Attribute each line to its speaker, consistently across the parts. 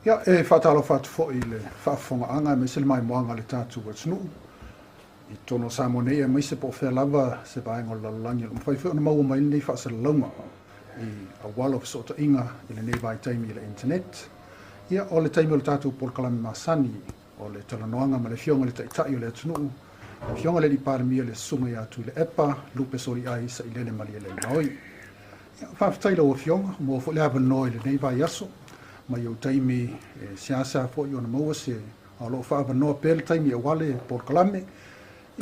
Speaker 1: Ia, e faatalofa atu foi i le faafofogaaga aemaise le maimoaga a le tatou atunuu i totonu o Samoa nei aemaise po o fea lava se vaega o le lalolagi o lo o mafai foi ona maua mai lenei faasalalauga i auala o fesootaiga i lenei vaitaimi i le internet. Ia, o le taimi o le tatou polokalame masani o le talanoaga ma le Afioga i le Taitai o le atunuu, le Afioga i le Alii Palemia, le Susuga ia Tuilaepa Lupe Soliai Sailele Malielegaoi. Ia, faafetai i lau Afioga, ua maua foi le avanoa i lenei vaiaso mai ou taimi e seasea foi ona maua se, a o lo o faaavanoa pea le taimi aua le polokalame.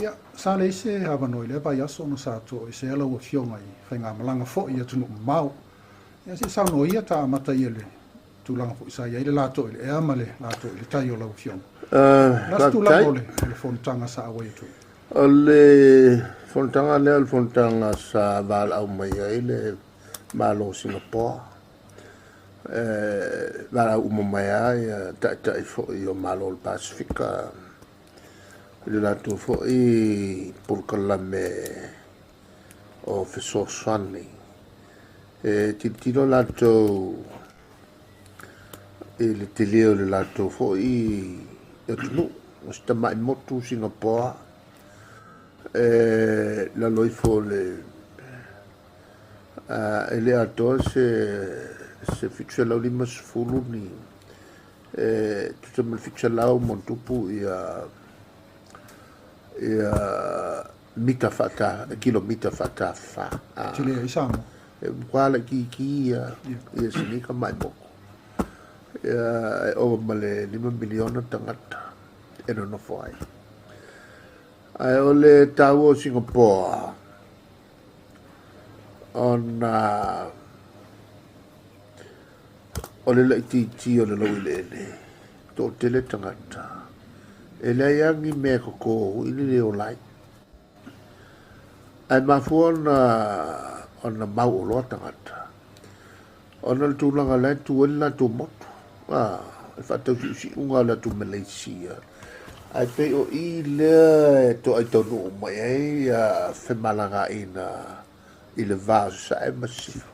Speaker 1: Ia, sa leai se avanoa i lea vaiaso ona sa toesea lau Afioga i faigamalaga foi i atunuu mamao. Ia, se i saunoa ia ta amata ia i le tulaga foi sa i ai le lato i le ea ma le lato i le tai o lau Afioga. O le a se tulaga o le fonotaga sa auai atu ai?
Speaker 2: O le fonotaga lea o le fonotaga sa valaau mai ai le Malo o Singapore. E valaau uma mai lava ia taitai foi o Malo o le Pasefika i le latou foi polokalame o fesoasoani. E tilotilo latou i le tele o le latou foi atunuu. O se tamai motu Singapore e lalo ifo o le e le atoa se 750 ni e tusa ma le 700 ma ona tupu ia ia mita faata kilomita faatafa.
Speaker 1: Tele ai Samoa.
Speaker 2: E matua laitiiti ia ia si nei tamai motu. Ia e ova ma le 5 miliona tagata e nonofo ai. Ae o le taua o Singapore ona o le laitiiti o le laueleele, toatele tagata, e leai lava ni mea e toto i le le ola ai. Ae mafua ona ona mau oloa tagata ona o le tulaga la e tu ai le latou motu, a, le faatausiusiuga o le atu Malaysia. Ae pei o i lea e toai taunuu mai ai ia femalagaaiga i le va o Sasae ma Sisifo.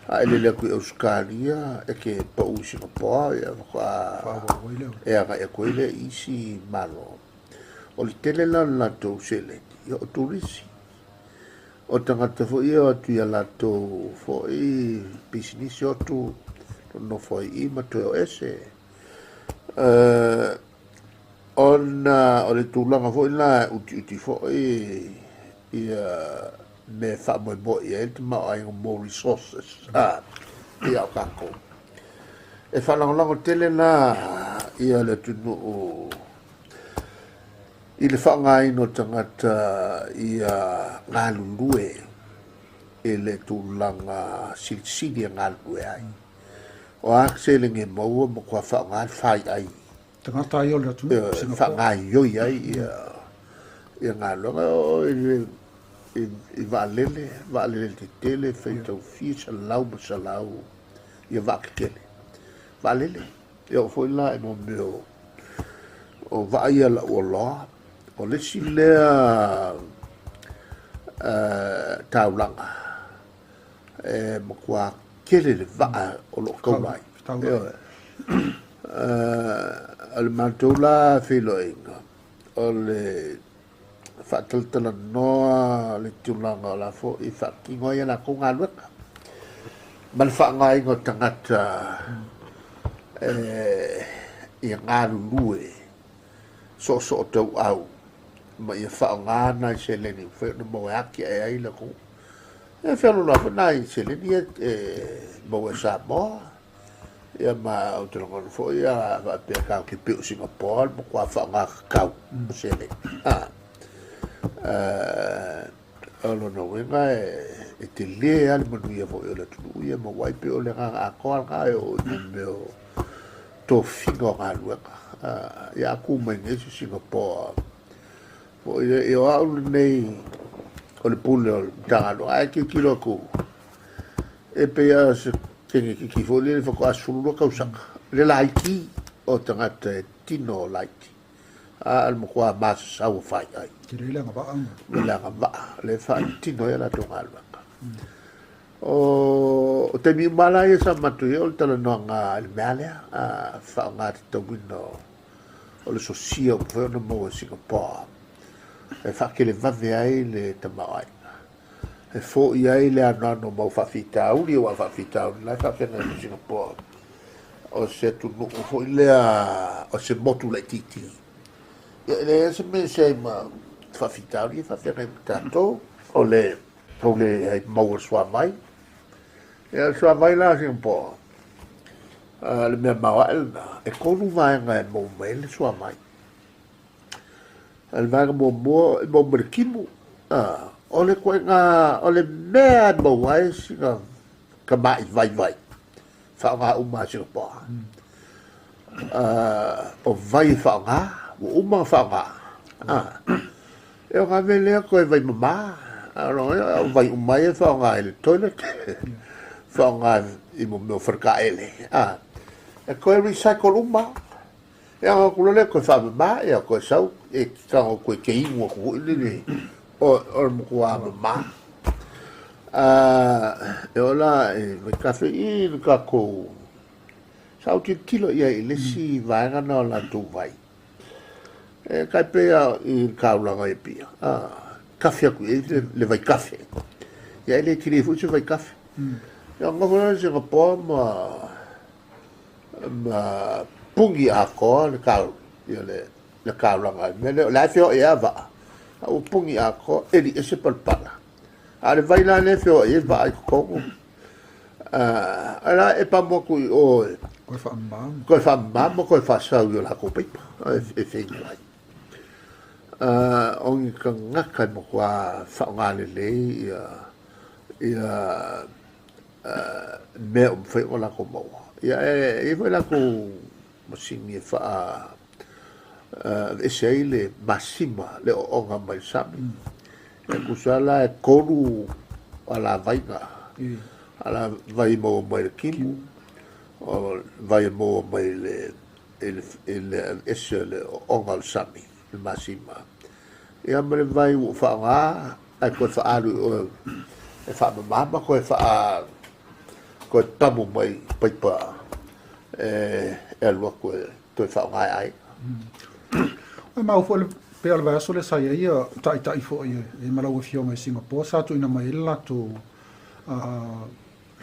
Speaker 2: A e lele atu i Ausetalia, e te pau i Singapore, ia faatoa e agai atu ai lea i isi Malo. O le tele la o le latou seleni, ia o turisi. O tagata foi ia e o atu i a latou foi pisinisi o atu nonofo ai i i ma toe o ese. Ona o le tulaga foi la e utiuti foi ia mea e faamoemoe i ai le tamaoaiga mo resources ia o tatou. E faalagolago tele la ia le atunuu i le faaaogaina o tagata ia galulue i le tulaga silisili e galulue ai. O a seleni e maua, matua faaaoga le fai ai.
Speaker 1: Tagata ai o le atunuu,
Speaker 2: Singapore. Faagaoioi ai ia ia galuega. E oo i le i vaalele, vaalele tetele, faitau fia selau ma selau ia vaa tetele. Vaalele. E oo foi la i mea o vaa ia lau oloa. O le isi lea taulaga e matua tele le vaa o lo o taula ai. O le matou la feiloaiga, o le faatalatalanoa le tulaga o la foi faatino ai a latou galuega ma le faaaogaina o tagata ia galulue soosootauau ma ia faaaoga nai seleni ua mafai ona maua e atiae ai le atunuu. E feoloolo foi nai seleni ia e maua e Samoa. Ia ma ou te lagona foi a faapea tatou te pei o Singapore le matua faaaoga tatau o seleni. O lona uiga e tele lava le manuia foi o le atunuu ia e maua ai. Pei o le agaga atoa lena e oo i mea o tofiga o galuega. Ia a tu mai nei se Singapore foi lea, o au lenei o le pule o le Matagaluega, ae tilotilo atu e pei lava o se teineitiiti foi lele faatoa 12 tausaga, le laiti o tagata e tino laiti, a o le matua masasau o fai ai.
Speaker 1: Tele le agavaa.
Speaker 2: Le agavaa, le faatino ai a latou galuega. O O taimi uma la ia sa matou i ai o le talanoaga i le mea lea, faaaoga tatauina o le sosia ua mafai ona maua e Singapore e faatelevave ai le tamaoaiga, e foia ai le anoano o mau faafitauli, aua o faafitauli la e faafeagai ma Singapore, o se atunuu foi lea o se motu laitiiti. Ia e leai lava se mea e ese ai ma faafitauli ia e faafeagai ma tatou, o le tau leai maua le suavai. Ia o le suavai la a Singapore, le mea maoae lena, e 3 vaega e maua mai ai le suavai. O le vaega muamua e maua mai le timu, o le ituaiga, o le mea e maua ai sina tamai vaivai, faaaoga uma a Singapore. O vai e faaaoga, ua uma ona faaaoga. E o ave lea toe vai mama, o vai uma ia e faaaoga i le toilet, faaaoga i mea o faletaele, e toe recycle uma. Ia ona atu loa lea toe faamama, ia toe sau, e tago toe te inu atu foi lele, o le matua mama. E oo la i vaitafe i le tatou, sa ou tilotilo i ai i le isi vaega lena o latou vai, e tai pei lava i le taulaga i Apia, tafe atu i ai le vaitafe, ia e le tele foi se vaitafe. Ia ona nofo loa lea i Singapore ma puni atoa le le taulaga i le mea lea, o la e feoai lava vaa, a ua puni atoa, eli ese palapala. A o le vai la lea e feoai ai vaa i totonu, a la e pamu atu i o e toe faamama ma toe faasau i o latou paipa e feinu ai. O ni tagata e matua faaaoga lelei ia mea o mafai ona latou maua. Ia e i ai foi latou masini e faa aveese ai le masima, le ooona mai le sami. E tusa la e 3 alavaiga, alavai e maua mai le timu, o vai e maua mai le i le aveese o le ooona o le sami, le masima. Ia ma le vai ua faaaoga ae toe faaalu i o e faamama ma toe faa toe pamu mai paipa e alu atu e toe faaaoga e aiga.
Speaker 1: E mau foi pei o le vaiaso lea sa i ai ia taitai foi e ma lau Afioga i Singapore sa tuuina mai ai le latou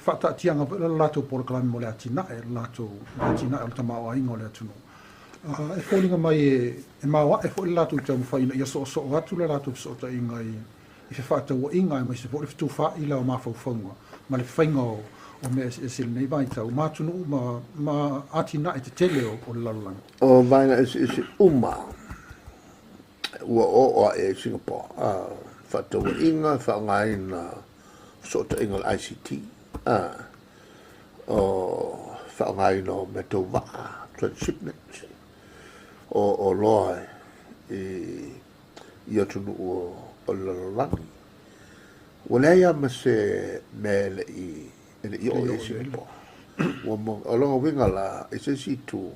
Speaker 1: faataatiaga foi o le latou polokalame mo le atinae, le latou atinae o le tamaoaiga o le atunuu. E foliga mai e maoae foi le latou taumafai ina ia soosoo atu le latou fesootaiga i fefaatauaiga aemaise foi le fetufaai la o mafaufauga ma le faiga o mea eseese i lenei vaitau ma atunuu ma atinae tetele o le lalolagi.
Speaker 2: O vaega eseese uma ua oo ae i Singapore, faatauaiga, faaaogaina fesootaiga o le ICT, o faaaogaina o mea tau vaa, transshipment, o oloa i atunuu o le lalolagi. Ua leai lava ma se mea e le i oo i ai Singapore. O lona uiga la, i se isi itu,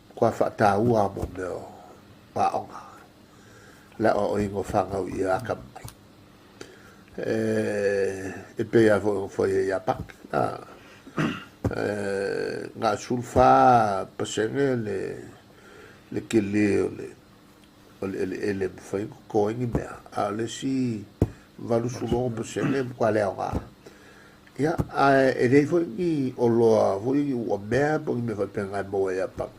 Speaker 2: matua faataua lava mo mea o aoga, le aoaoina o fanau ia atamamai. E pei lava foi ona fai ai ia Iapani. Na o le 14% le tele o le eleele e mafai ona toto ai ni mea, a o le isi 86% e matua le aoga. Ia, ae e leai foi ni oloa foi ni uamea po o ni mea faapena e maua e Iapani.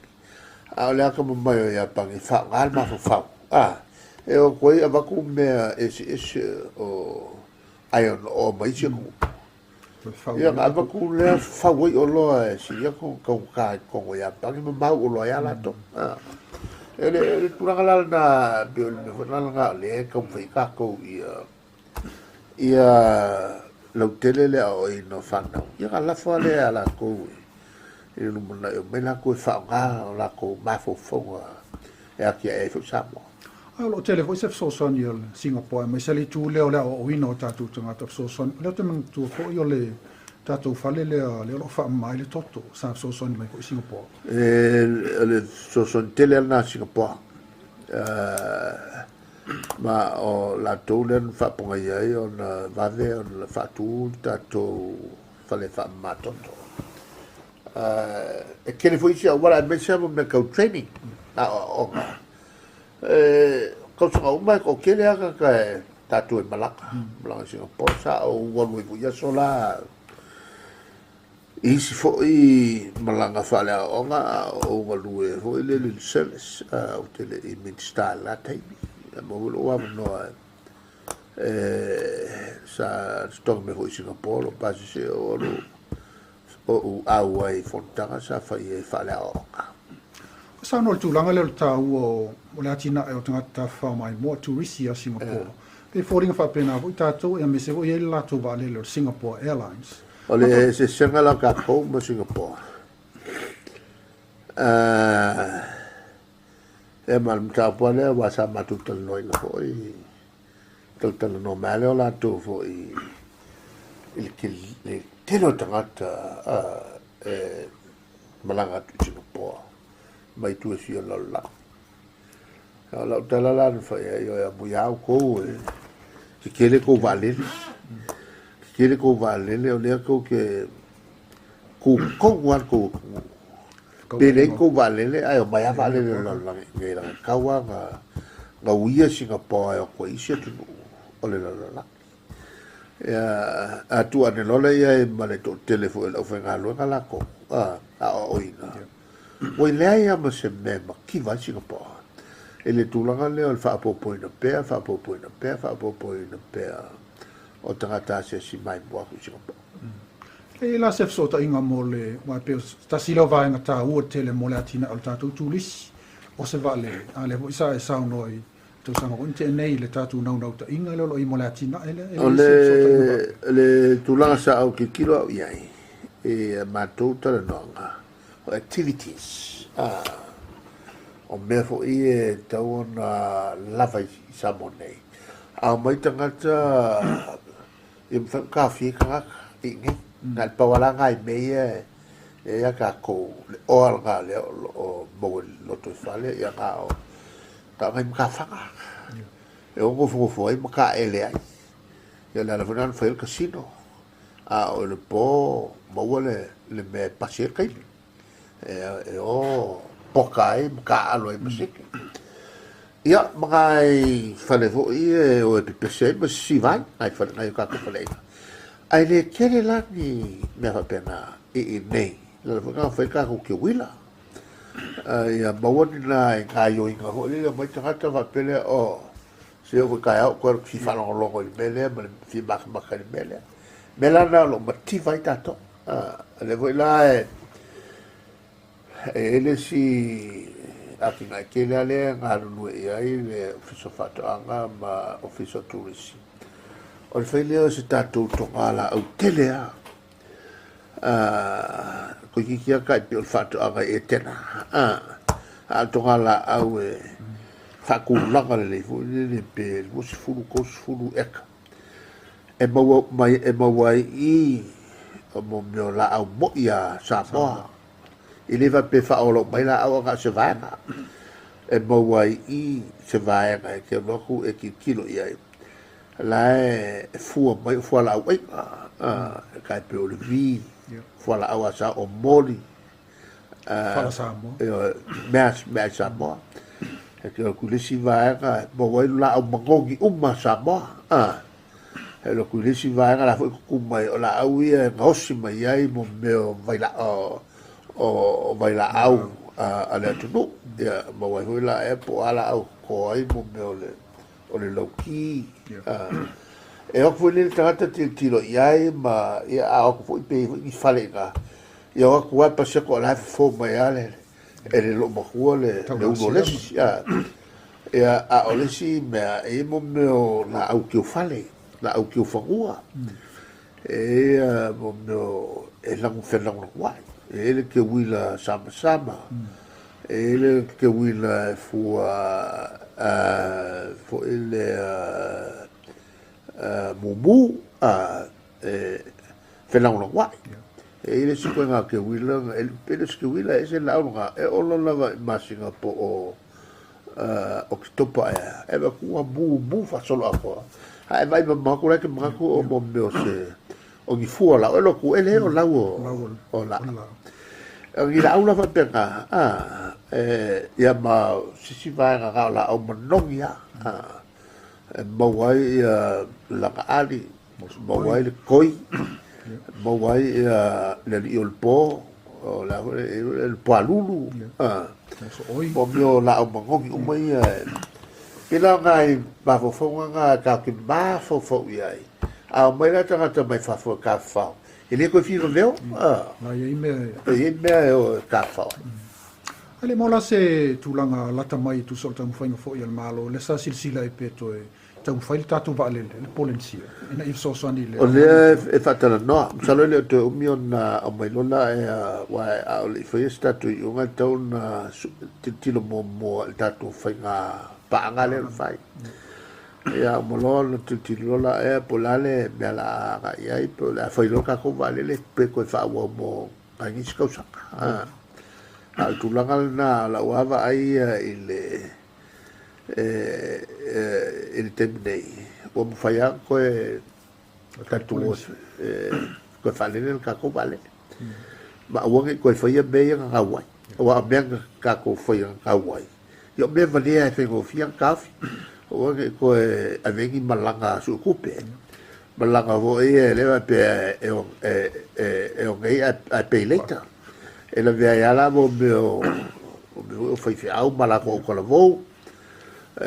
Speaker 2: A o le atamamai o Iapani e faaaoga le mafaufau. E o atu ai avatu mea eseese o iron ore mai isi atunuu. Ia ona avatu lea fau ai oloa e sili atu ona taugata i totonu o Iapani ma mau oloa ai lava latou. E le tulaga la lena, pei o le mea foi lena o lea e taumafai ai tatou ia lautele le aoaoina o fanau, ia ona lafo lava lea ia latou i le lumanai, omai latou e faaaoga o latou mafaufauga e atiae ai foi Samoa.
Speaker 1: A o lo o tele foi se fesoasoani a Singapore aemaise le itu lea o le aoaoina o tatou tagata fesoasoani. O lea ou te manatua foi o le tatou fale lea o lo o faamama ai le toto sa fesoasoani mai foi Singapore.
Speaker 2: O le fesoasoani tele lena a Singapore. Ma o latou lea na faapogaia ai ona vave ona faatu le tatou fale faamamatoto. E tele foi isi auala aemaise lava mea tau training, aoaoga. E tausaga uma e toatele lava tagata e tatou e malaga, malaga i Singapore. Sa ou alu ai foi i aso la i isi foi malaga faaleaoaoga a o ou galue foi lele i le service, ou te le i Minisita i le la taimi. Ia maua foi lou avanoa e sa totogi mai foi i Singapore lou pasese ou alu ou auai i fonotaga sa fai ai faaleaoaoga.
Speaker 1: Ua saunoa i le tulaga lea o le taua o le atinae o tagata tafafao maimoa, turisi a Singapore. Pei e foliga faapena foi tatou, aemaise foi e i ai le latou vaalele o le Singapore Airlines.
Speaker 2: O le eseesega la o tatou ma Singapore, ia ma le mataupu lava lea aua sa matou talanoaina foi, talatalanoa mai lava lea o latou foi i le tele o tagata e malaga atu i Singapore mai itu e fia o le lalolagi. O lau tala la na fai ai, ioe, amuia outou e tetele tou vaalele, tetele tou vaalele, o lea tou te tu tonu lava le tou atunuu. Pe leai ni tou vaalele, ae omai lava vaalele o le lalolagi i inei, leaga e tatau lava ona uia Singapore e o atu ai isi atunuu o le lalolagi. Ia, a tuu ane loa lea i ai ma le toatele foi o le aufaigaluega latou, aoaoina, ua leai lava ma se mea e mativa ai Singapore i le tulaga lea o le faaopoopoina pea, faaopoopoina pea, faaopoopoina pea o tagata asiasi maimoa atu i Singapore.
Speaker 1: E i ai la se fesootaiga mo le, aua e pei o se tasi lea o vaega taua tele mo le atinae o le tatou turisi, o se vaalele, a o lea foi sa e saunoa i tausaga foi na tea nei i le tatou naunautaiga lea o lo o i ai mo le atinae lea. E
Speaker 2: O
Speaker 1: leai se fesootaiga faapea.
Speaker 2: le tulaga sa ou tilotilo au i ai i a matou talanoaga, o activities, o mea foi ia e tatau ona lava i Samoa nei. A omai tagata, ia mafai ona taofia ai tagata i inei. Na o le pau lava la nai mea ia e i ai tatou, le oa lena lea o lo o maua i le lotoifale, ia na o nai matafaga e o nofonofo ai ma taele ai. Ia o le ala foi lena na fai ai le casino. A oo i le po, maua le mea e pasi ai le taimi. E o poka ai ma taaalo ai ma siki. Ia, ma nai fale foi e o e pepese ai ma sisiva ai, nai fale, nai o tatou faleaiga. Ae le tele la ni mea faapena i inei. O le ala foi lena na fai ai tatou keuila. Ia maua ni nai gaoioiga foi lele, omai tagata faapea lea, oh, se oo foi i taeao ou toe alu ou te fia faalogologo i le mea lea ma le fia matamata i le mea lea. O mea la na o lo o mativa ai tatou. O lea foi la e i ai le isi atinae tele lava lea e galulue i ai le Ofisa o Faatoaga ma Ofisa o Turisi, o le fai lea o se tatou togalaau tele lava. Toeitiiti lava tai pei o le faatoaga i Etena, a o le togalaau e faatulaga lelei foi lele pe 20, 30 eka. E maua mai e maua ai i i mo mea o laau moi a Samoa. E le faapea e faaola uma ai laau a na o se vaega. E maua ai i se vaega e te alu atu e tilotilo i ai. La e fua mai o fualaau aina, e tai pei o le vi, fualaau a Samoa, o moli,
Speaker 1: Fala Samoa.
Speaker 2: Mea, mea Samoa. E te atu i le isi vaega, e maua ai laau manogi uma a Samoa. E alu atu i le isi vaega, la foi tutu mai, o laau ia e gaosi mai ai mo mea o vailaau, o vailaau a le atunuu. Ia, maua ai foi la ea po o a laau e toto ai mo mea o le o le lauki. E o atu foi le tagata tilotilo i ai ma, ia, a o atu foi pe i ai foi ni fale i ina. Ia o atu lava pasi atu o la e fofo mai lava le, e le loomatua le, le ulu o le isi. Ia, a o le isi mea, e i ai mo mea o laau kiufale, laau kiufanua. E i ai mo mea o, e lagu felagolagoai. E i ai le keuila samasama, e i ai le keuila e fua foi lea mumu, e felagolagoai. E i ai le isi ituaiga keuila, e le o se keuila, e ese le laau lena, e ola lava i masina po o Oketopa ea, e avatu ua mumu faasoloatoa. A e vaai mamao atu la e te manatu o mo mea o se O ni fua o laau e lotu ele o lau o laau. O ni laau la faapena, a, e, ia ma sisi vaega na o laau manogi lava, a, e maua ai ia lagaali, maua ai le koi, maua ai ia le alii o le po, o le a foi le pualulu, a, mo mea o laau manogi uma ia. Pei la o nai mafaufauga na tatou te mafaufau i ai. A omai la tagata mai fafo e tafafao, e le toe fia vaveo.
Speaker 1: A i ai mea
Speaker 2: e... E i ai mea e o e tafafao ai.
Speaker 1: A le mo la se tulaga lata mai e tusa o le taumafaiga foi a le Malo, lea sa silasila ai pe toe taumafai le tatou vaalele, le Polenisia, ina ia fesoasoani i le...
Speaker 2: O lea e faatalanoa, masalo e le o toe umi ona aumai loa la, aua a o le i faia se tatou iuga e tatau ona tilotilo muamua i le tatou faiga paaga lea na fai. Ia, uma loa ona tilotilo loa la ea po o le a le mea o le a agai i ai, po o le a fai loa le tatou vaalele pe toe faaauau mo nai nisi tausaga. A o le tulaga lena o lau lava vaai ia i le i le taimi nei, ua mafai lava ona toe tatou toe faalele le tatou vaalele. Ma aua ne i toe faia mea ia na gau ai. Aua o mea na tatou faia na gau ai, ia o mea valea e faigofie ona taofi. Aua ne i toe ave ai ni malaga suetupe, malaga foi ia lea faapea e o nei ae pay later. E lavea ai lava la mea o mea foi o faifeau ma latou autalavou,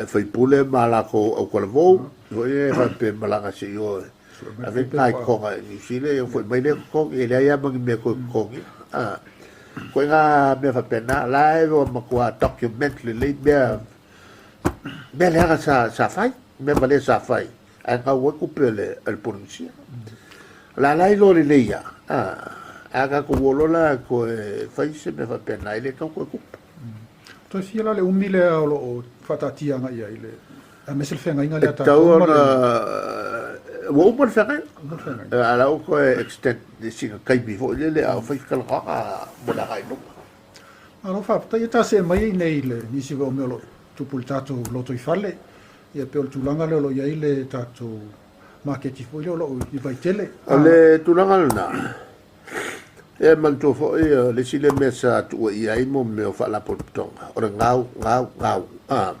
Speaker 2: faipule ma latou autalavou, foi lea faapea e malaga se i o e ave nai toga i Niu Sila, ia foi mai lea totogi, e leai lava ma ni mea toe totogia. Ituaiga mea faapena, la e ua matua document lelei mea, mea leaga sa fai, mea valea sa fai, ae gau ai tupe a le Polenisia. O le a la iloa lelei lava, a tatou o loa la e toe fai se mea faapena, e le tatau toe tupu.
Speaker 1: Toe fia la le umi lea o lo o faataatia agai i ai le aemaise le feagaiga lea
Speaker 2: a tatou ma le... Ua uma le feagaiga. Uma le feagaiga. A o la ua toe extend i sina taimi foi lele a o fai talanoaga mo le agai i luma.
Speaker 1: Malo faafetai. Ia ta see mai i inei i le nisi foi o mea o lo o tupu i le tatou lotoifale. Ia pei o le tulaga lea o lo o i ai le tatou maketi foi lea o lo o i Vaitele.
Speaker 2: O le tulaga lena, E manatua foi o le isi lea mea sa tuuaia ai mo mea o faalapotopotoga, o le gau, gau, gau. A.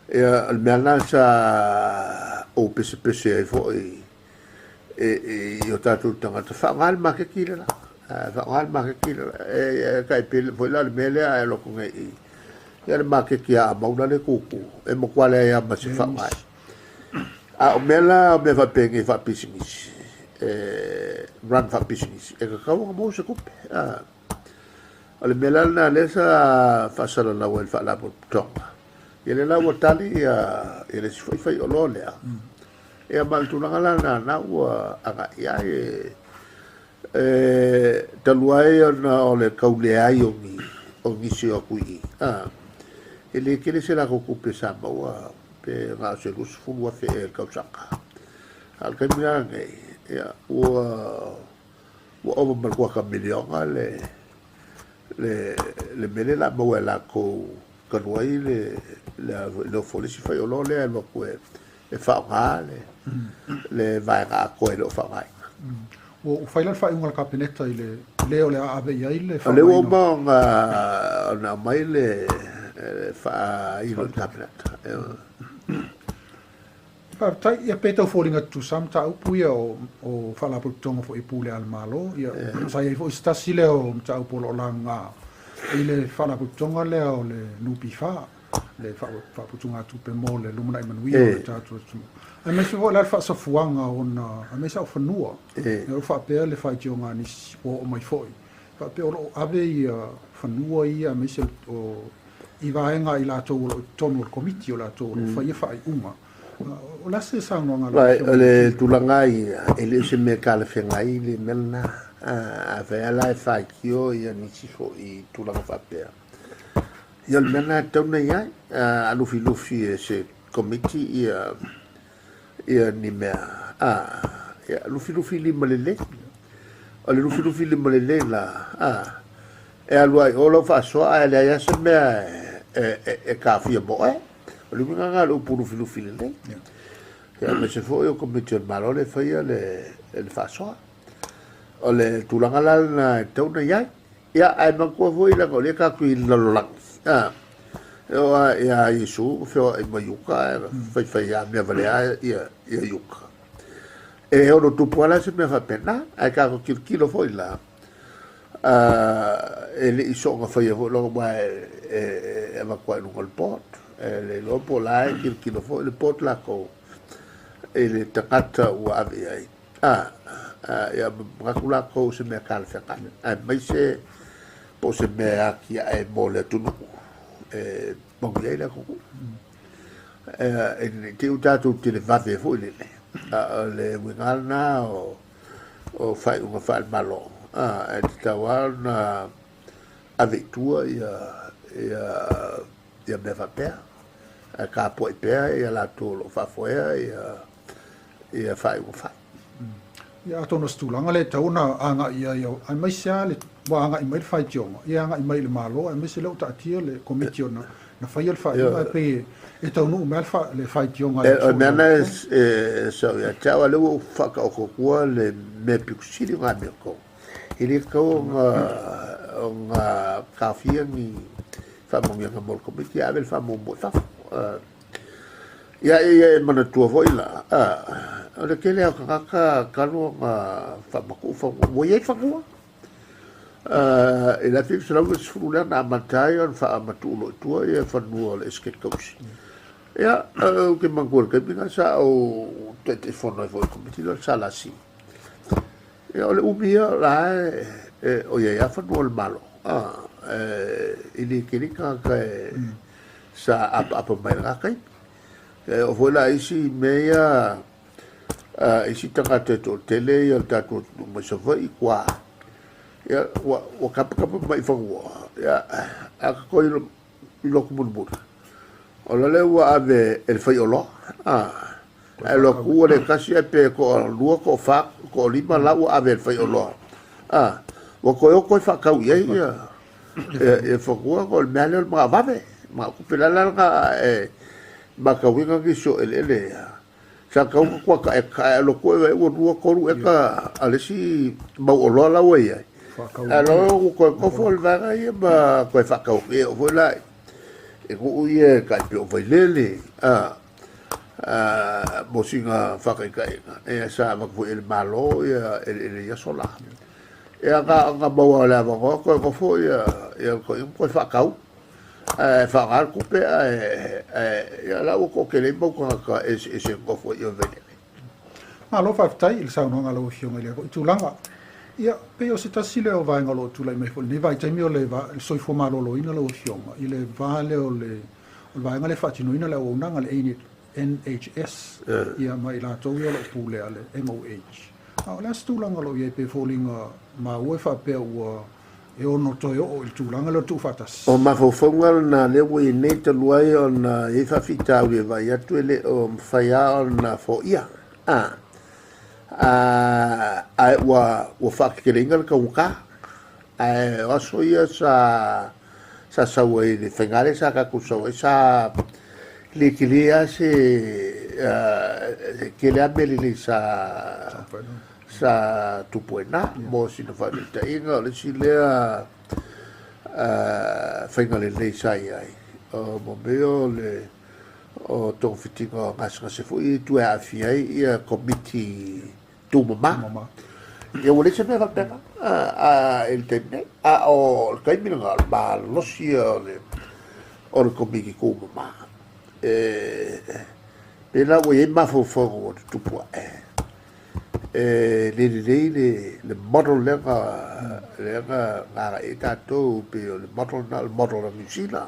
Speaker 2: Ia, o le mea lena sa ou pesepese ai foi i o tatou tagata, faaaoga le maketi le la. Faaaoga le maketi le la. E tai pei foi la o le mea lea a e alu atu nei i ia le maketi a Amau la le tutu, e matua leai lava ma se faaaogaina. A o mea la, o mea faapenei faapisinisi, e run faapisinisi, e tatau ona maua se tupe. A. O le mea la lena lea sa faasalalau ai le Faalapotopotoga, ia lea la ua tali ia, ia le isi foi faioloa lea. Ia ma le tulaga la lena na ua agai i ai e, e talu ai ona o le tau leai o ni, o nisi o atu i i. A. E le tele se latou tupe sa maua pe na o se 20,000 ea i le tausaga. A o le taimi la lenei, ia, ua, ua ova ma le kuata miliona le, le, le mea lea o le a maua e latou talu ai le, le, le ofo o le isi faioloa lea e alu atu e, e faaaoga le, le vaega atoa e le o faaaogaina.
Speaker 1: Ua fai la le faaiuga a le Kapeneta i le le o le a ave i ai le
Speaker 2: faaaogaina. O lea ua uma ona, ona aumai le faailo i le Kapeneta.
Speaker 1: Faafetai. Ia pe tau foliga tutusa mataupu ia o, o Faalapotopotoga foi e pule a le Malo. Ia sa i ai foi se tasi lea o mataupu o lo o laga i le Faalapotopotoga lea o le NPF. Le faaputugatupe mo le lumanai manuia o le tatou atunuu. Aemaise foi la le faasafuaga ona, aemaise lava o fanua. E o faapea le faitioga a nisi ua oo mai foi, faapea o lo o ave ia fanua ia aemaise o i vaega a i latou o lo o i totonu o le Komiti o latou o lo o faia faaiuga. O le a se saunoaga a lau Afioga?
Speaker 2: O le tulaga ia, e le o se mea talafeagai le mea lena. Afai lava la e faitio ia nisi foi i tulaga faapea, Ia o le mea lena e tatau ona i ai, a lufilufi e se Komiti ia ia ni mea, a, ia lufilufi lima lelei. O le lufilufi lima lelei la, a, e alu lava i o lau faasoa ae leai lava se mea e taofia mo oe. O le uiga lena o le upu lufilufi lelei. Ia aemaise foi o Komiti a le Malo lea e faia le e le faasoa. O le tulaga la lena e tatau ona i ai. Ia, ae manatua foi leaga o lea tatou i le lalolagi, a, e oo lava ia Iesu ua feoai ma Iuta ae faifai lava mea valea ia Iuta. E ono tupu lava la se mea faapena, ae tatou tilotilo foi la, e le i soona faia foi lona aua e avatu lava i luga o le board. E le iloa po o la e tilotilo foi le board latou i le tagata ua ave i ai. Ia manatu latou o se mea talafeagai, aemaise po o se mea e atiae mo le atunuu e manuia ai le atunuu. E ne i te i ua tatou televave foi lele, a o le uiga lava lena o faaiuga faale-Malo, e tatau lava ona ave i tua ia mea faapea, ae tapuai pea ia latou o lo o faafoea ia faaiuga fai.
Speaker 1: Ia atonu o se tulaga lea e tatau ona agai i ai, aemaise lava le, ua agai mai le faitioga, ia agai mai i le Malo, aemaise lea ua taatia le Komiti ona na faia le faaiuga, ae pei e taunuu mai lava le faitioga
Speaker 2: a le. O le mea lena e sao ia te au, a o lea ua ou faataoto atua le mea pito sili ona amiotonu. E le tatau ona taofia ni faamanuiaga mo le Komiti, ae ave le faamuamua i fafo. Ia, ia e manatua foi la, o le tele lava o tagata talu ona faamatuu fanua, ua i ai fanua. I le 1990 lea na amata ai ona faamatuu loa i tua ia fanua o le Esetete Tausi. Ia, ou te manatua i le taimi lena sa ou Taitaifono ai foi i le Komiti lea o le SLC. Ia, o le umi ia o la e o i ai lava fanua o le Malo. E le tele tagata e sa apaapa mai i lena taimi. E oo foi la i isi mea ia, isi tagata e toatele ia le tatou atunuu mai Savaii i tua, ia, ua tapatapa mai i fanua, ia, a toe i lotu mulimuli, ona lea ua ave e le faioloa, ae alu atu ua le tasi ae pe toalua, toafa, toalima la ua ave e le faioloa, ua toe o toe faatau i ai ia fanua, o le mea lea o le manao vave, manao tupe. O le ala lena e matauina nisi o eleele ia, sa tatau ona tua eka, ae alu atu e ua 2, 3 eka a le isi mau oloa la ua i ai. Ae loa ua toe nofo le vaega ia ma toe faatau atu. E oo foi la i nuu ia e tai pei o Vailele, mo sina faataitaiga, ia sa avatu foi e le Malo ia eleele i aso la. Ia na maua le avanoa toe nofo ia le toeaina toe faatau. Ae faaaoga le tupe ae ia la ua toatele ai mau tagata eseese e nofo i o i Vailele.
Speaker 1: Malo faafetai i le saunoaga a lau Afioga i lea foi tulaga. Ia, pei o se tasi lea o vaega o lo o tulai mai foi i lenei vaitaimi o le soifua maloloina lau Afioga i le va lea o le vaega lea e faatinoina le auaunaga, le NHS, ia ma i latou ia o lo o pulea le MOH. A o le a se tulaga o lo o i ai pe foliga maua e faapea ua e ono toe oo i le tulaga lea o le tuufaatasi.
Speaker 2: O mafaufauga lena lea ua i ai nei talu ai ona i ai faafitauli e vaai atu e le o mafai lava ona foia, ae ua faateteleina le taugata. Ae o aso ia sa sa sau ai i le faiga lea sa tatou sau ai, sa le tele lava se tele lava mea lelei sa sa tupu ai na mo sina faataitaiga o le isi lea faiga lelei sa i ai o mo mea o le o togafitiga o gasegase foi i tua e aafia ai ia komiti tumama. Ia ua leai se mea faapena i le taimi nei. A o le taimi lena, o le malosi ia o le komiti tumama. E pei la ua i ai mafaufauga ua tutupu ae. E le lelei le model lea na lea na agai ai tatou, pei o le model lena o le model a Niu Sila.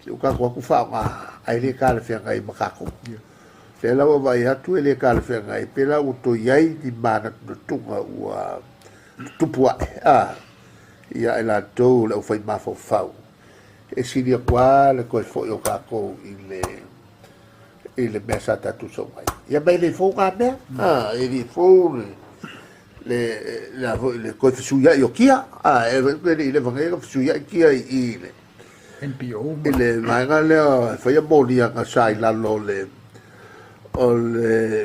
Speaker 2: Ua tatou o atu faaaoga ae le talafeagai ma tatou. Lea la ua vaai atu e le talafeagai, pe la ua toe i ai ni manatunatuga ua tutupu ae a ia i latou le aufai mafaufau, e sili atu lava le toe foi o tatou i le i le mea sa tatou sau ai. Ia ma e le fou na mea, a, e le fou le le le foi le toe fesuiai o kia, a, e le i leva nei ona fesuiai kia i le
Speaker 1: NPO
Speaker 2: i le vaega lea e faia moliaga sa i lalo o le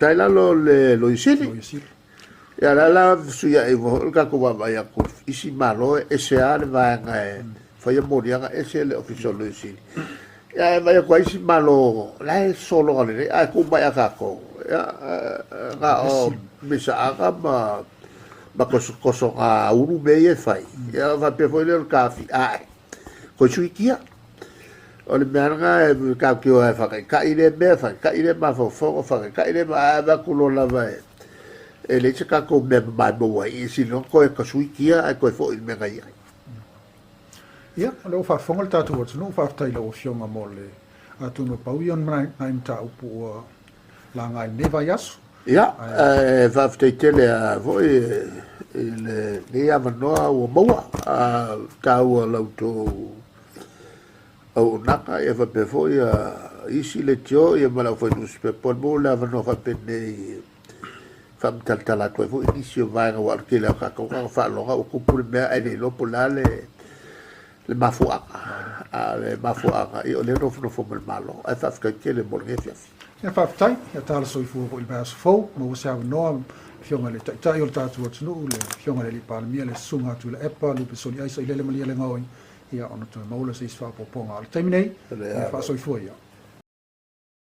Speaker 2: Tai lalo le Loia Sili. Loia Sili. Ia la la fesuiai uma foi le tatou vaavaai atu isi Malo e ese lava le vaega e faia moliaga ese le Ofisa o le Loia Sili. Ia e vaai atu lava isi Malo la e sologa lelei ae tuu mai ia tatou ia na o misaaga ma ma tosoga ulu mea ia e fai. Ia ona faapea foi lea o le taofi ae koe suikia. O le mea lena e tatou te o e faataitai lea mea, faataitai lea mafaufauga, faataitai lea, ae avatu loa lava e e leai se tatou mea mama e maua ai, e sili ona toe tasui kia ae toe foi i le mea na i ai.
Speaker 1: Ia, o lea ua faafofoga le tatou atunuu, faafetai i lau Afioga mo le atonu e pau ia o nai mataupu ua laga i lenei vaiaso.
Speaker 2: Ia, e faafetai tele lava foi i lenei avanoa ua maua, taua la outou auaunaga ia faapea foi isi leitio ia ma le aufai nusipepa o le maua o le avanoa faapenei e faamatalatala atu ai foi nisi o vaega aua o le tele lava o tatou na ona faalogo ua tupu le mea ae le iloa po o le a le le mafuaaga. A o le mafuaaga, ia o lea e nofonofo ma le Malo. Ae faafetai tele mo lenei afiafi.
Speaker 1: Ia faafetai, ia tala soifua foi i le vaiaso fou, maua se avanoa le Afioga i le Taitai o le tatou atunuu, le Afioga i le Alii Palemia, le Susuga Tuilaepa, Lupe Soliaisa, Ilele Malielegaoi, ia ona toe maua lea o se isi faaopoopoga. A o le taimi nei, ia faasoifua ia.